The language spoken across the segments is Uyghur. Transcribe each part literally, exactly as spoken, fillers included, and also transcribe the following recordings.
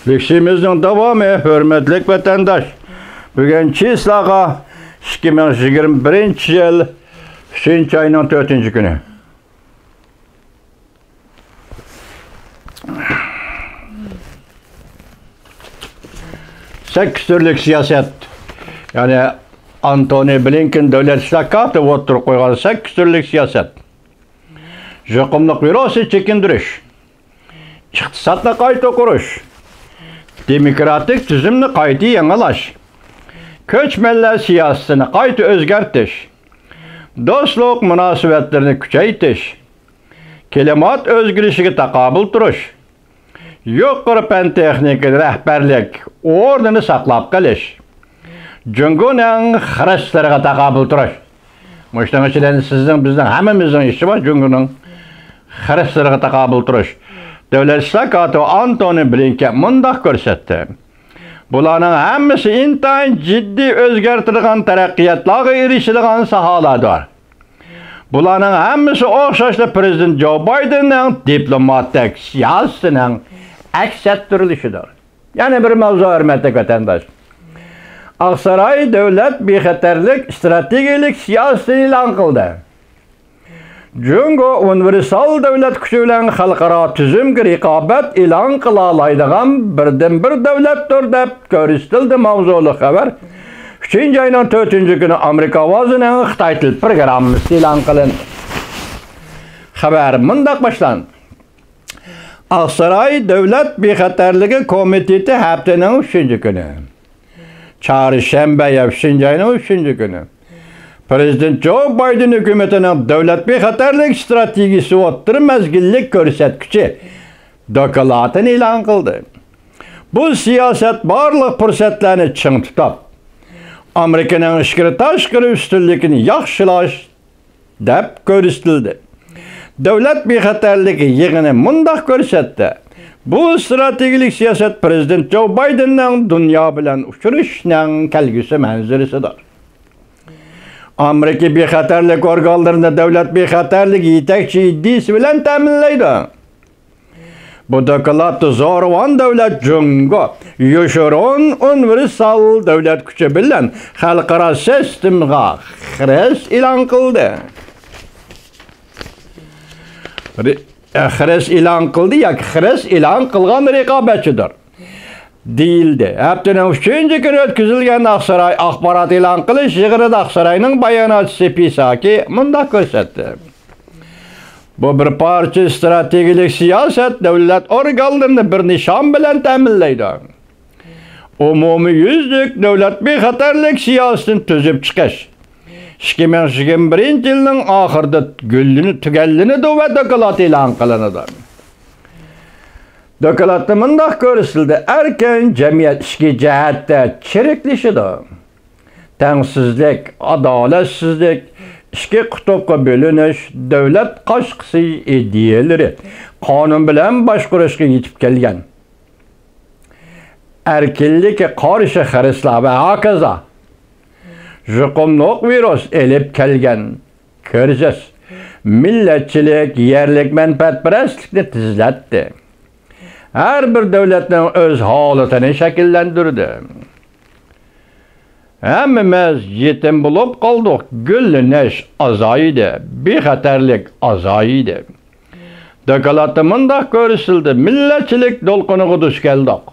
لېكسىيىمىزنىڭ داۋامى، ھۆرمەتلىك ۋەتەنداش. بۈگۈن چىسلاغا، ئىككى مىڭ يىگىرمە بىرىنچى يىل ئۈچىنچى ئاينىڭ تۆتىنچى كۈنى. سەككىز تۈرلۈك سىياسەت، يەنى ئانتونى بلىنكېن دۆلەت ئىشلار كاتىپى ئوتتۇرىغا قويغان سەككىز تۈرلۈك سىياسەت. يۇقۇملۇق ۋىرۇسنى چېكىندۈرۈش، ئىقتىسادنى قايتا قۇرۇش، دېموكراتىك تۈزۈمنى قايتا يېڭىلاش، كۆچمەنلەر سىياسىتىنى قايتا ئۆزگەرتىش، دوستلۇق مۇناسىۋەتلىرىنى كۈچەيتىش، كىلىمات ئۆزگىرىشىگە تاقابىل تۇرۇش، يۇقىرى پەن تېخنىكا رەھبەرلىك ئورنىنى ساقلاپ قېلىش، جۇڭگونىڭ خىرىسلىرىغا تاقابىل تۇرۇش. مۇشۇنىڭ ئىچىدە سىزنىڭ، بىزنىڭ ھەممىمىزنىڭ ئىشى بار، جۇڭگونىڭ خىرىسلىرىغا تاقابىل تۇرۇش. دۆلەت ئىشلار كاتىپى ئانتونى بلىنكېن مۇنداق كۆرسەتتى: بۇلارنىڭ ھەممىسى ئىنتايىن جىددىي ئۆزگەرتىدىغان، تەرەققىياتلارغا ئېرىشىدىغان ساھەلەردۇر. بۇلارنىڭ ھەممىسى ئوخشاشلا پىرېزىدېنت جو بايدېننىڭ دىپلوماتىك سىياسىتىنىڭ ئەكس ئەتتۈرۈلۈشىدۇر. يەنە بىر ماۋزۇ، ھۆرمەتلىك ۋەتەنداش. ئاقساراي دۆلەت بىخەتەرلىك ئىستراتېگىيەلىك سىياسىتىنى ئېلان قىلدى. جۇڭگو ئۇنىۋېرسال دۆلەت كۈچى بىلەن خەلقئارا تۈزۈمگە رىقابەت ئېلان قىلالايدىغان بىردىنبىر دۆلەتتۇر، دەپ كۆرسىتىلدى ماۋزۇلۇق خەۋەر ئۈچىنچى ئاينىڭ تۆتىنچى كۈنى ئامېرىكا ئاۋازىنىڭ خىتاي تىل پروگراممىسىدا ئېلان قىلىندى. خەۋەر مۇنداق باشلاندى. ئاقساراي دۆلەت بىخەتەرلىكى كومىتېتى ھەپتىنىڭ ئۈچىنچى كۈنى، چارشەنبە، يا ئۈچىنچى ئاينىڭ ئۈچىنچى كۈنى، پىرېزىدېنت جو بايدېن ھۆكۈمىتىنىڭ دۆلەت بىخەتەرلىك ئىستراتېگىيىسى ئوتتۇرا مەزگىللىك كۆرسەتكۈچى دوكلاتىنى ئېلان قىلدى. بۇ سىياسەت بارلىق پۇرسەتلەرنى چىڭ تۇتۇپ، ئامېرىكىنىڭ ئىچكىرى تاشقىرى ئۈستۈنلۈكىنى ياخشىلاش، دەپ كۆرسىتىلدى. دۆلەت بىخەتەرلىكى يىغىنى مۇنداق كۆرسەتتى: بۇ ئىستراتېگىيەلىك سىياسەت پىرېزىدېنت جو بايدېننىڭ دۇنيا بىلەن ئۇچرىشىشنىڭ كەلگۈسى مەنزىرىسىدۇر. ئامېرىكا بىخەتەرلىك ئورگانلىرىنى دۆلەت بىخەتەرلىك يېتەكچى ئىدىيىسى بىلەن تەمىنلەيدۇ. بۇ دوكلاتتا زورىۋان دۆلەت جۇڭگو يوشۇرۇن ئۇنىۋېرسال دۆلەت كۈچى بىلەن خەلقئارا سىستېمىغا خىرىس ئېلان قىلدى. رى-، خىرىس ئېلان قىلدى ياكى خىرىس ئېلان قىلغان رىقابەتچىدۇر، دېيىلدى. ھەپتىنىڭ ئۈچىنچى كۈنى ئۆتكۈزۈلگەن ئاقساراي ئاخبارات ئېلان قىلىش يىغىنىدا ئاقساراينىڭ باياناتچىسى پىساكى مۇنداق كۆرسەتتى: بۇ بىر پارچە ئىستراتېگىيەلىك سىياسەت دۆلەت ئورگانلىرىنى بىر نىشان بىلەن تەمىنلەيدۇ. ئومۇميۈزلۈك دۆلەت بىخەتەرلىك سىياسىتىنى تۈزۈپ چىقىش ئىككى مىڭ يىگىرمە بىرىنچى يىلنىڭ ئاخىرىدا گۈللىنى-، تۈگەللىنىدۇ ۋە دوكلات ئېلان قىلىنىدۇ. دوكلاتتا مۇنداق كۆرسىتىلدى: ئەركىن جەمئىيەت ئىچكى جەھەتتە چىرىكلىشىدۇ. تەڭسىزلىك، ئادالەتسىزلىك، ئىككى قۇتۇپقا بۆلۈنۈش، دۆلەت قاشقىسى ئىدىيەلىرى، قانۇن بىلەن باشقۇرۇشقا يېتىپ كەلگەن ئەركىنلىككە قارشى خىرىسلار ۋە ھاكازا يۇقۇملۇق ۋىرۇس ئېلىپ كەلگەن كىرىزىس، مىللەتچىلىك، يەرلىك مەنپەئەتپەرەسلىكنى تېزلەتتى. ھەر بىر دۆلەتنىڭ ئۆز ھالىتىنى شەكىللەندۈردى. ھەممىمىز يېتىم بولۇپ قالدۇق. گۈللىنىش ئازايدى، بىخەتەرلىك ئازايدى. دوكلاتتا مۇنداق كۆرسىتىلدى: مىللەتچىلىك دولقۇنىغا دۇچ كەلدۇق.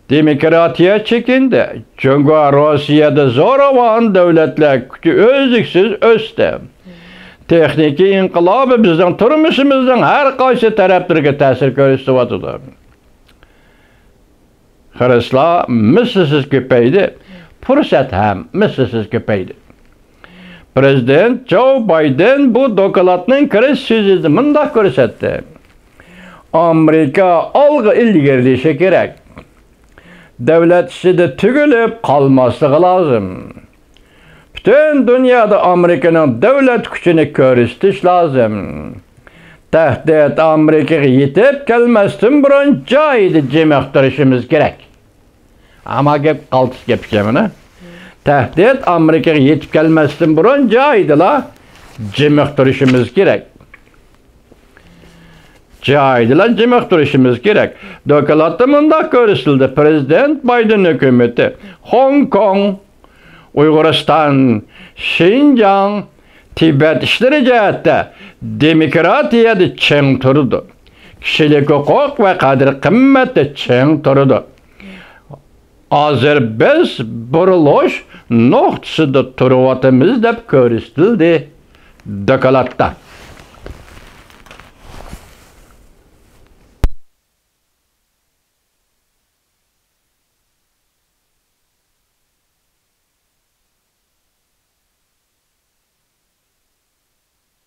دېموكراتىيە چېكىندى. جۇڭگو، روسىيەدە زوراۋان دۆلەتلەر كۈچى ئۈزلۈكسىز ئۆستى. تېخنىكا ئىنقىلابى بىزنىڭ تۇرمۇشىمىزنىڭ ھەر قايسى تەرەپلىرىگە تەسىر كۆرسىتىۋاتىدۇ. خىرىسلار مىسلىسىز كۆپەيدى، پۇرسەت ھەم مىسلىسىز كۆپەيدى. پىرېزىدېنت جو بايدېن بۇ دوكلاتنىڭ كىرىش سۆزىدە مۇنداق كۆرسەتتى: ئامېرىكا ئالغا ئىلگىرىلىشى كېرەك. دۆلەت ئىچىدە تۈگۈلۈپ قالماسلىقى لازىم. پۈتۈن دۇنيادا ئامېرىكىنىڭ دۆلەت كۈچىنى كۆرسىتىش لازىم. تەھدىت ئامېرىكىغا يېتىپ كەلمەستىن بۇرۇن جايىدا جىمىق تۇرۇشىمىز كېرەك. ئەمما گەپ قالتىس گەپ ئىكەن مانا. تەھدىت ئامېرىكىغا يېتىپ كەلمەستىن بۇرۇن جايىدىلا جىمىق تۇرۇشىمىز كېرەك. جايىدىلا جىمىق تۇرۇشىمىز كېرەك. دوكلاتتا مۇنداق كۆرسىتىلدى، پىرېزىدېنت بايدېن ھۆكۈمىتى خوڭكوڭ، ئۇيغۇرىستان، شىنجاڭ، تىبەت ئىشلىرى جەھەتتە دېموكراتىيەدە چىڭ تۇرىدۇ. كىشىلىك ھوقۇق ۋە قەدىر-قىممەتتە چىڭ تۇرىدۇ. ھازىر بىز بۇرۇلۇش نۇقتىسىدا تۇرۇۋاتىمىز، دەپ كۆرسىتىلدى دوكلاتتا.